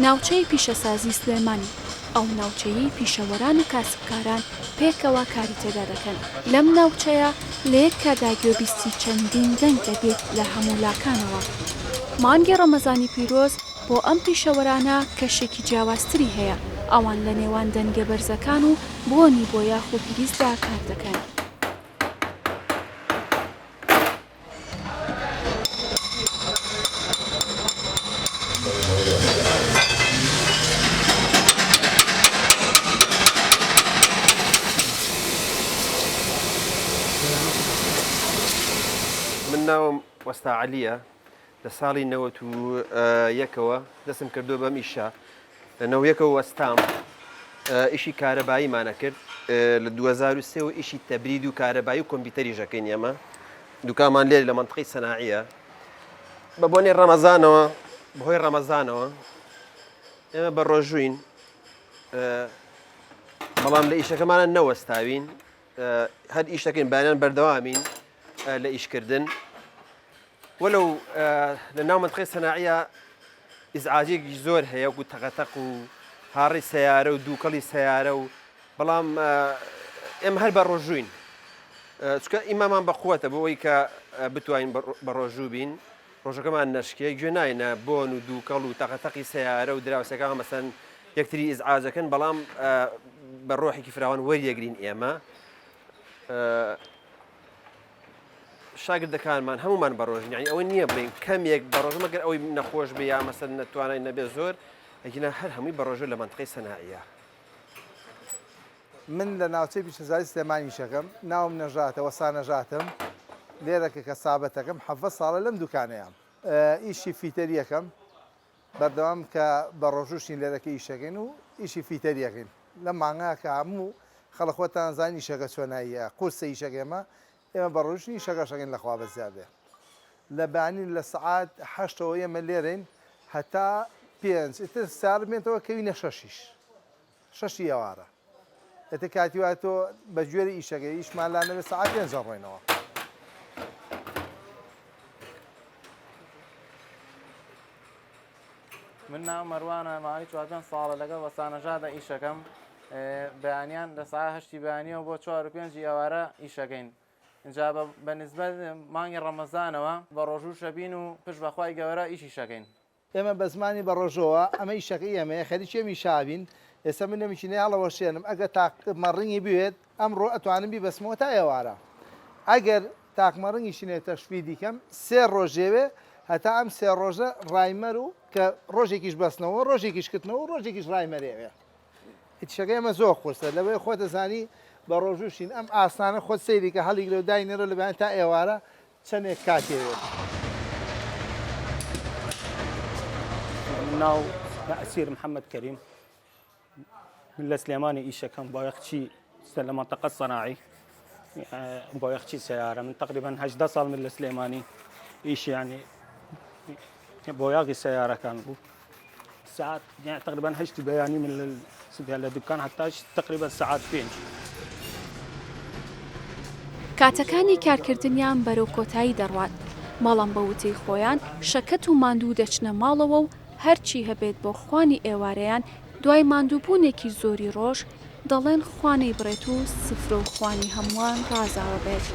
ناوچەی پیشەسازی سلێمانی، ئەو ناوچەیەی پیشەوەران و کاسبکاران پێکەوە کاری تێدا دەکەن، لەم ناوچەیە لە یەک کاتدا گوێبیستی چەندین دەنگ دەبیت لە هەموو لاکانەوە. مانگی ڕەمەزانی پیرۆز بۆ ئەم پیشەوەرانە کەشێکی جیاوازتری هەیە، ئەوان لە نێوان دەنگە بەرزەکان و بۆنی بۆیاخ و گریسدا کار دەکەن. من ناوم وەستا عەلیە لە ساڵی نەوەت و یەکەوە دەستم کردووە بەم ئیشە لە نەوە یەکەوە وەستام ئیشی کارەباییمانە کرد لە 2023 و ئیشی تەبرید و کارەبایی و کۆمپیوتەریش ئەکەین ئێمە دوکانمان لێرە لە مەنتقەی سەناعیە بە بۆنەی ڕەمەزانەوە بەهۆی ڕەمەزانەوە ئێمە بە ڕۆژوین بەڵام لە ئیشەکەمانە نەوەستاوین هەر ئیش دەکەین بەیانیان بەردەوامین لە ئیشکردن وەلو لە ناو منتقەی سەناعیە ئیزعاجێکی زۆر هەیە وەکو تەقەتەق و هاڕی سیارە و دووکەڵی سیارە و بەڵام ئێمە هەر بە ڕۆژوین چکە ئیمامان بە قوتە بۆ ئەوەی کە بتوانین بە ڕۆژوو بین ڕۆژەکەمان نەشکێ گوێ ناینە بۆن و دووکەڵ و تەقەتەقی سیارە و دراوسەکان مەسەن یەکتری ئیزعاجەکەن بەڵام بە ڕۆحێکی فراوان وەریەگرین ئێمە شاگردەکانمان هەمومان بەڕۆژین یعنی ئەوە نییە بڵین کەمێک بەڕۆژ مەگەر ئەوەی نەخۆش بێ یا مەسەن نەتوانای نەبێ زۆر ئەگینا هەر هەمووی بەڕۆژە لە مەنتقەی سەناعیە. من لە ناوچەی پیشەسازی سلێمانی ئیشەکەم، ناوم نەژاتە، وەستا نەژاتم، لێرە کە کەسابەتەکەم 17 ساڵە لەم دوکانەیام ئیشی فیتەریەکەم بەردەوام کە بە ڕۆژوشین لێرەکە ئیشەکەین و ئیشی فیتەریەکەین لەم مانگا کە هەموو خەڵک خۆتان زانین ئیشەکە چۆناییە قورسە ئیشەکە ئێمە ئێمە بە ڕۆژوشین ئیشەکەشەکەین لە خوا بەزیا بێ لە بەیانی لە سەعات هەشتەوە ئێمە لێرەین هەتا پێنج ئیتر سارد بێنتەوە کەوینە شەشیش شەشی ئێوارە ئێتر کاتی وایە تۆ بە گوێرە ئیشەکەی ئیشمان لا نەبێت سەعات پێنج ئەڕۆینەوە. من ناوم مەروانە ماوەی چوار پێنج ساڵە لەگەڵ وەستا نەژادە ئیشەکەم بەیانیان لە ساعە هەشتی بەیانیەوە بۆ چوار و پێنجی ئێوارە ئیشەکەین ئینجا بە نسبەت مانگی ڕەمەزانەوە بە ڕۆژوو شەبین و پشت بەخوای گەورە ئیشی شەکەین. ئێمە بە زمانی بەڕۆژۆوە ئەمە ئیشەکەی ئێمەیە خەریکی ئەم ئیشە بین ئێستا من لە مکینەی هەڵەوەشێنم ئەگەر تاقمە ڕنگی بوێت ئەمڕۆ ئەتوانم بیبەستمەوە تا ئێوارە ئەگەر تاقمە ڕنگیشی نەوێت تەشفیدی کەم سێ ڕۆژێوێ هەتا ئەم سێ ڕۆژە ڕایمەر و کە ڕۆژێکیش بەستنەوە ڕۆژێکیش کردنەوە و ڕۆژێکیش ڕایمەرێوێ ئیشەکەی ئێمە زۆر قورسە لەوەی خۆت دەزانی بە ڕۆژوشین ئەم ئاسانە خۆت سەیری کە هەڵیگرە و داینەرە لە بەیان تا ئێوارە چەنێک کاتی ئەوێت؟ من ناو ئەسیر محەممەد کەریم من لە سلێمانی ئیشەکەم بایەخچی لە منطقە صناعی بایەخچی سیارە من تقریبا 18 ساڵ من لە سلێمانی ئیش ینی بۆیاغی سیارەکان بوو ساعت يعني تقريبا هەشتی بەیانی من لە دوکان هەتا تقریبا ساعت پێنج. کاتەکانی کارکردنیان بەرەو کۆتایی دەڕوات، بەڵام بە وتەی خۆیان شەکەت و ماندوو دەچنە ماڵەوە و هەرچی هەبێت بۆ خوانی ئێوارەیان دوای ماندووبوونێکی زۆری ڕۆژ دەڵێن خوا نەیبڕێت و سفرە و خوانی هەمووان ڕازاوە بێت.